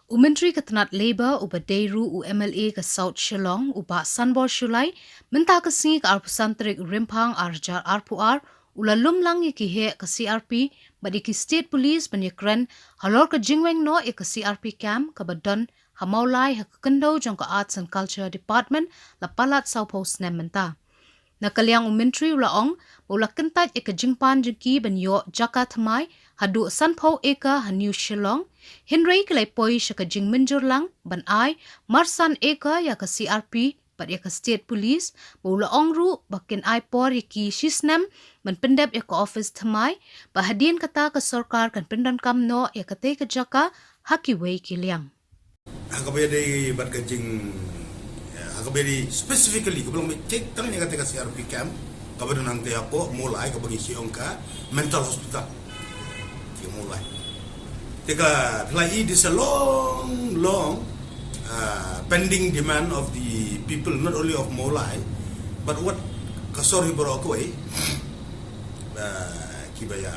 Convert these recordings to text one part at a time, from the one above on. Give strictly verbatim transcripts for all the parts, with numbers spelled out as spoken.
U Myntri ka tnat Labour uba dei ruh u M L A ka South Shillong, u Bah Sanbor Shullai, mynta ka sngi ka arphew san tarik u Rymphang arhajar arphew ar, u la lum lang ïa ki heh ka C R P bad ïa ki State Police ban ïakren halor ka jingweng noh ïa ka C R P camp kaba don ha Mawlai ha ka khyndew jong ka Arts and Culture Department la palat sawphew snem mynta. Na ka liang u Myntri u la ong ba u la kyntait ïa ka jingpan jong ki ban ïoh jaka thymmai haduh sanphew acre ha New Shillong, hynrei ki la poi sha ka jingmynjur lang ban ai marsan acre ïa ka C R P bad ïa ka State Police, ba u la ong ruh ba kin ai por ïa ki shisnem ban pyndep ïa ka office thymmai, ba hadien kata ka sorkar kan pyndonkam noh ïa katei ka jaka ha kiwei ki liang. Ha kaba ïadei bad ka jing, ha kaba ïadei specifically kaba long beit tang ïa katei ka C R P camp kaba don hangtei hapoh Mawlai, kaba ngi shym ong ka mental hospital. Te Mawlai, te ka phi la i, this a long long, uh, pending demand of the people, not only of Mawlai, but what ka sor hi baroh kawei, uh, kiba ïa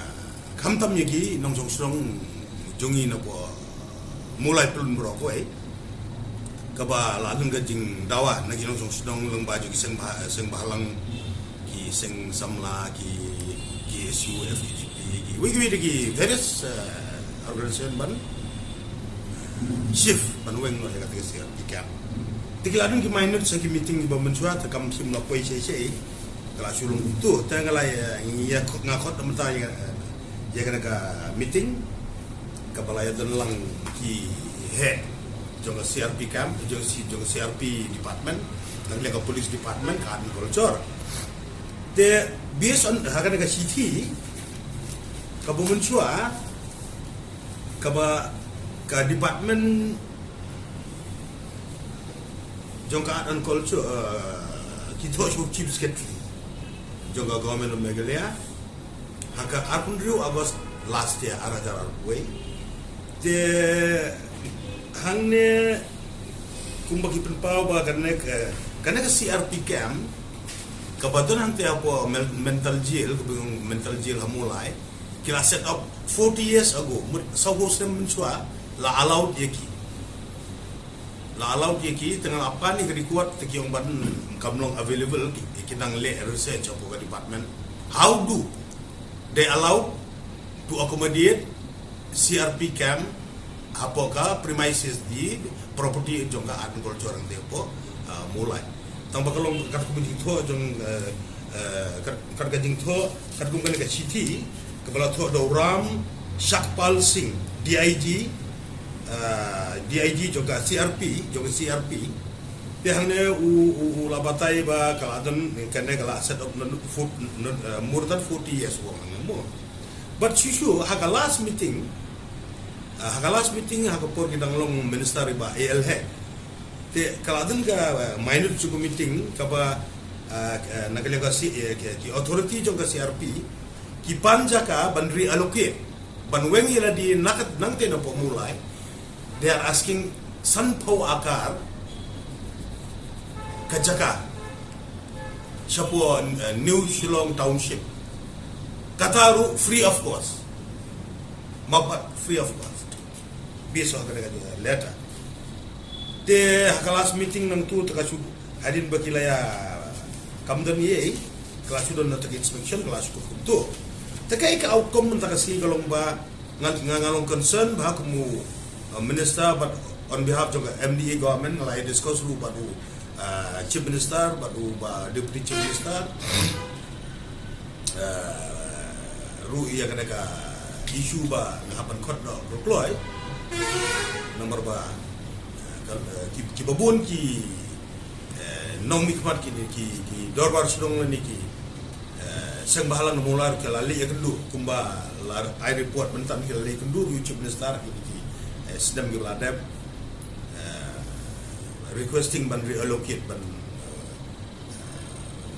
khamtam ïa ki nongshong shnong jong ngi napoh Mawlai pyllun baroh kawei, kaba la don ka jingdawa na ki nongshong shnong lyngba jong ki seng bah-, seng bhalang, ki seng samla, ki, ki K S U, F D P, ki wei ki wei de ki various, uh, organization ban shift ban weng noh ïa katei ka C R P camp. Te ki la don ki minutes ha ki meeting kiba mynshuwa, te kam shym la poi shisha shisha. Ka la shu long kumto, te nga la ïa, ïa khot, nga khot da mynta ïa, ïa kane ka meeting kaba la ïa don lang ki heh jong ka C R P camp, jong C, jong C R P department, na ka liang ka police department, ka Art and Culture. Te based on ha kane ka shithi kaba mynshuwa, kaba ka department jong ka Art and Culture, uh, ki thoh sha u Chief Secretary jong ka Government of Meghalaya ha ka arphew hynriew August last year, arhajar arphew wei. Te hangne kumba ki pynpaw ba kane ka, kane ka C R P camp kaba don hangtei hapoh mel-, mental jail, kaba ong mental jail ha Mawlai, ki la set up forty years ago, mut sawphew snem mynshuwa la allowed ïa ki. La allowed ïa ki, te nga la pan ïa ka record, te ki ong ban kam long available, ki, ki dang leh research hapoh ka department. How do they allow to accommodate C R P camp hapoh ka premises, the property jong ka Art and Culture hangtei hapoh, uh, Mawlai? Tang ba ka long katkum ka jingthoh jong, uh, uh, kat-, kat ka jingthoh, katkum kane ka shithi kaba la thoh da u Ram Shakpal Singh, D I G, uh, D I G jong ka C R P, jong ka C R P. Te hangne u, u, u la batai ba ka la don, kane ka la set up naduh fort-, nud-, uh, more than forty years ago hangne mo. But shuh shuh ha ka last meeting, uh, ha ka last meeting ha ka por ki dang long minister i Bah A L Hek, te ka la don ka, uh, minute jong ka meeting kaba, uh, uh, na ka liang ka C, uh, ki, ki authority jong ka C R P ki pan jaka ban reallocate, ban weng ïa lade na ka, nangtei napoh Mawlai. They are asking sanphew akar ka jaka shapoh, uh, New Shillong Township. Kata ruh free of cost. Map pat free of cost. Based on ka letter. Te ha ka last meeting nangtu te ka shu, hadien ba ki la ïa kam don ei ei, ka la shu don na ka inspection, ka la shu kut kumto. Te kaei ka outcome mynta ka sngi ka long ba nga, nga, nga long concern ba ha kum u, uh, minister, but on behalf jong ka M D A government nga la ïa discuss ruh bad u, uh, Chief Minister bad u Bah Deputy Chief Minister, uh, ruh ïa kane ka issue ba nga hap ban khot noh kloi. Namar ba, uh, ka, uh, ki, kiba bun ki, uh, nongmihkhmat kine ki, ki dorbar shnong lane ki, eh, seng bhalang na Mawlai ruh ki la leit ïakynduh, kumba la ai report mynta ki la leit ïakynduh ruh u Chief Minister ha kine ki, eh, snem kiba la dep, eh, requesting ban reallocate, ban, eh,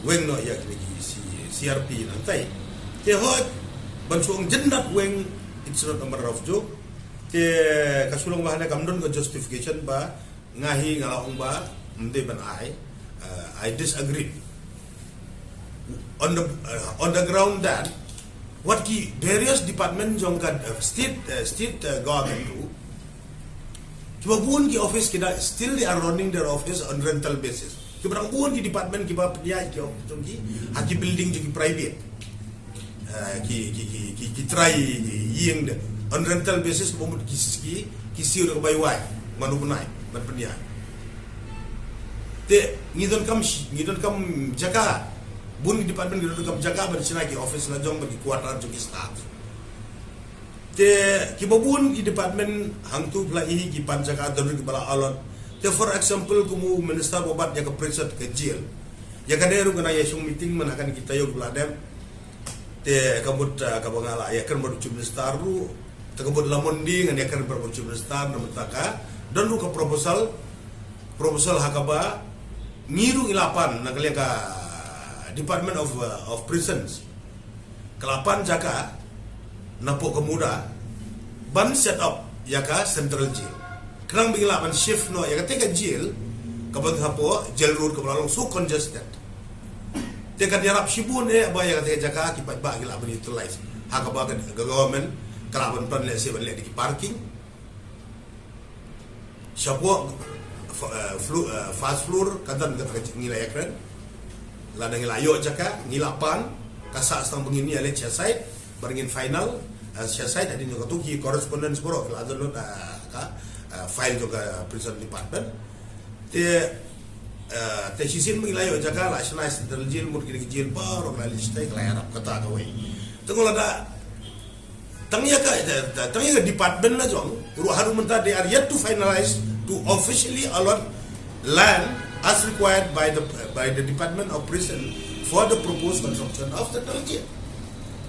weng noh ïa kine ki C-, C R P nangtei. Te hooid ban shu ong jyndat weng, it's not a matter of joke. Te ka shu long ba hane kam don ka justification ba nga hi nga la ong ba ym dei ban ai, uh, I disagree. On the, uh, on the ground that what ki various department jong ka, uh, state, uh, state, uh, government ruh Kiba bun ki office ki da, still they are running their office on rental basis. Kiba dang bun ki department kiba pynïaid ki office jong ki ha ki building jong ki private. Ah, ki, ki, ki, ki, ki trai ïing de on rental basis, kiba mut ki, ki, ki siew da ka bai wai, man u bnai, man pynïaid. Te ngi donkam shi-, ngi donkam jaka. Bun ki department ki donkam jaka ban shna ki office la jong, ban ki quarter jong ki staff. Te kiba bun ki department hangtu phi la ïohi ki pan jaka don ruh kiba la allot. Te for example, kum u minister ba bat ïa ka prison, ka jail, ïa kane ruh nga nang ïa shong meeting man ha kane ki taïew kiba la dep. Te ka mut, ah, kaba nga la ïakren bad u chief minister ruh, te ka mut la Monday ngan ïakren bad u chief minister namar ka don ruh ka proposal, proposal ha kaba ngi ruh ngi la pan na ka liang ka Department of, uh, of Prisons. Ka la pan jaka napoh ka MUDA ban set up ïa ka central jail. Khnang ba ngi lah ban shift noh ïa kata ka jail kaba hapoh Jail Road kaba la long so congested. Te kan ïarap shibun eh ba ïa kata ka jaka ki paidbah ki lah ban utilize ha kaba ka, ka government ka lah ban plan leh, se ban leh da ki parking. Shapoh, fa-, eh, flo-, eh, first floor ka don kata ka, ngi la ïakren. Lada ngi la ïoh jaka, ngi la pan, ka sah tang ba ngin ïa leit sha site, ba ngin final, eh, sha site, hadien jong katu ki correspondence baroh ki la download, eh, ka, eh, file jong ka prison department. Te, eh, te shisien ba ngi la ïoh jaka, la shna central jail, mut ki jail baroh la list, ki la ïarap kata kawei. Te nga la da tang ïa ka, tang ïa ka department la jong ruh haduh mynta they are yet to finalize to officially allot land as required by the, by the Department of Prison for the proposed construction of the jail.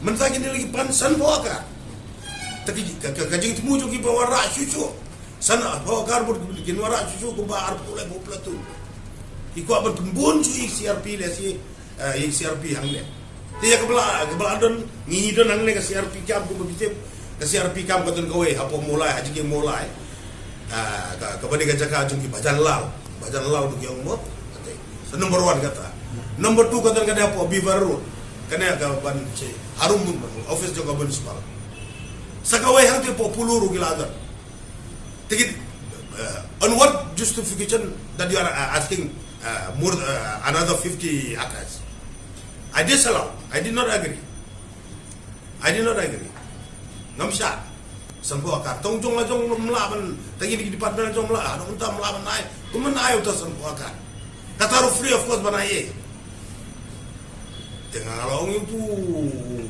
Mynta kine la ki pan sanphew acre. Te ka, ka, ka, ka jingthmu jong ki ba wanrah shuh shuh. Sanphew acre bad kin wanrah shuh shuh kumba arphew laiphew platoon. Ki kwah ban pynbun shuh ïa ka C R P lehse, eh, ïa ka C R P hangne. Te ïa kaba la, kaba la don, ngi don hangne ka C R P camp kumba phi tip, ka C R P camp ka don kawei hapoh Mawlai, ha jingkieng Mawlai. Ah, ka, kaba dei ka jaka jong ki Bhajan Lal, Bhajan Lal ba ki ong mo. Kata. So number one kata. Number two kata ka dei hapoh Beaver Road. Kane ka ban che harum office jong ka municipal. Sa kawei hangte hapoh Polo ruh ki la don. Te ki, uh, on what justification that you are, uh, asking, uh, more, uh, another fifty acres? I disallow. I did not agree. I did not agree. Ngam shah. Sanphew acre. Tang jong la jong ym lah ban, tang ïa ki department jong ym lah. Hangta ym lah ban ai. Kumno ai uta sanphew acre? Kata ruh free of cost ban ai. Te nga la ong ïa utu,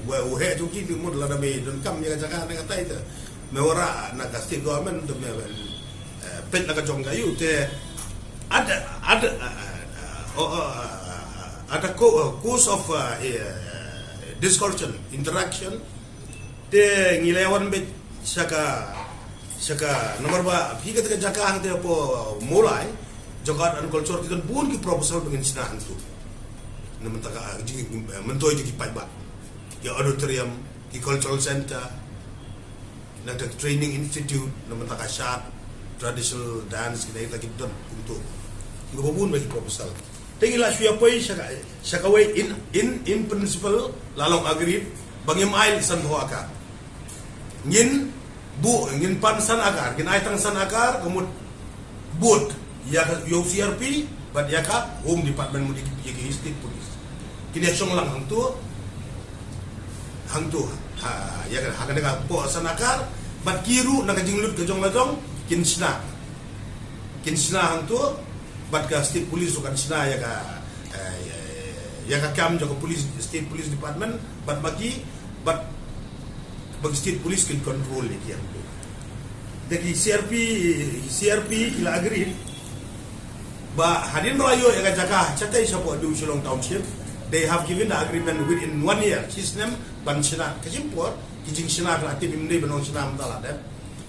wei u heh jong ki, te mut lada me donkam ïa ka jaka ne katai te me wanrah na ka state government te me, eh, peit na ka jong ka ïa u te ada, ada, eh, eh, oh, oh, eh, ada co-, eh, course of, eh, eh, discussion, interaction. Te ngi la wan beit sha ka, sha ka namar ba phi kata ka jaka hangte hapoh Mawlai, jong ka Art and Culture, ki don bun ki proposal ba ngin shna hangtu. Na mynta ka, ah, jing, eh, myntoi jong ki paidbah. Ki auditorium, ki cultural center, na ka training institute, na mynta ka shad, traditional dance, kita kita ki don kumtu. Ki ba bun ba ki proposal. Te ngi la shu ïa poi sha ka, sha kawei in, in, in principle la long agreed ba ngim ai sanphew acre. Ngin buh, ngin pan san acre, ngin ai tang san acre, ka mut bud ïa ka, ïa u C R P bad ïa ka Home Department, mut ïa ki, ïa ki State Police. Kin ïa shong lang hangtu, hangtu, ha, ïa ka, ha kane ka poh san acre, bad ki ruh na ka jinglut ka jong la jong kin shna. Kin shna hangtu, bad ka State Police ruh kan shna ïa ka, eh, ïa, ïa ka kam jong ka police, State Police Department, bad ma ki, bad ba ki State Police kin control ïa ki hangtu. Te ki C R P, C R P ki la agree ba hadien ba la ïoh ïa ka jaka shatai shapoh New Shillong Township, they have given the agreement within one year. Shisnem ban shna, ka shim por, ki jingshna ka la tip, ym dei ban ong shna mynta la dep.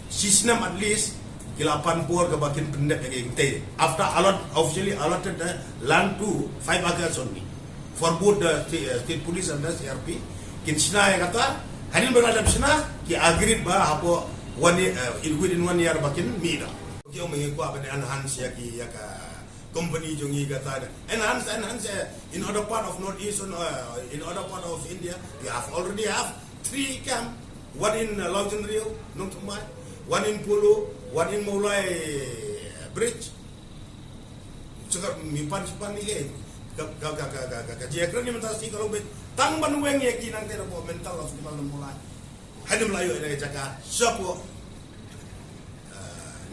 Shisnem at least, ki la pan por kaba kin pyndep ïa ki te. After allot, officially allotted the land to five acres only. For both the sta-, uh, State Police and the C R P, kin shna ïa kata, hadien ba la dep shna, ki agreed ba hapoh one year, uh, in, within one year ba kin mih noh. Ki ong ba ngi kwah ban enhance ïa ki, ïa ka company jong ngi kata. Enhance, enhance, eh, in other part of Northeast, uh, in other part of India, we have already have three camp, one in, uh, Laujunriu, Nongthymmai, one in Polo, Wan in Mawlai bridge. Cakap mi pan sipan ni ke. Ka ka ka ka ka ka ka jia kren ni mentang si kalau bet tang ban weng ya ki nang te da bo mental hospital na Mawlai. Hai ni Melayu ada jaka siapa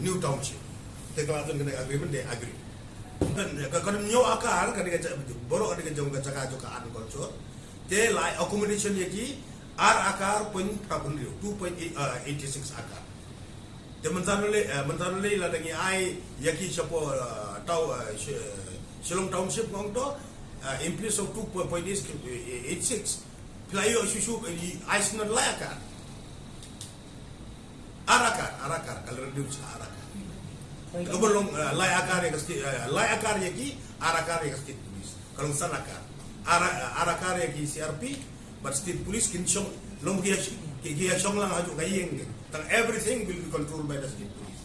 new township. Te kalau tu kena agreement dia agree. Dan ka kan nyo akar ka dia jaka borok dia jong ka jaka jaka an culture. Te lai accommodation ya ki ar akar point two point eighty six akar. Te mentang le mentang le la dangi ai ya ki chapo tau Shillong township ngong to in place of two point eight six. Pila yo shu shu ai snan lai akar. Ar akar, ar akar, kal reduce ar akar. Ka belong lai akar ya ka state, lai akar ya ki ar akar ya ka state police. Ka long san akar. Ar akar ya ki C R P, but state police kin shong long ki ya shong lang haju ka yeng. Tang everything will be controlled by the state police.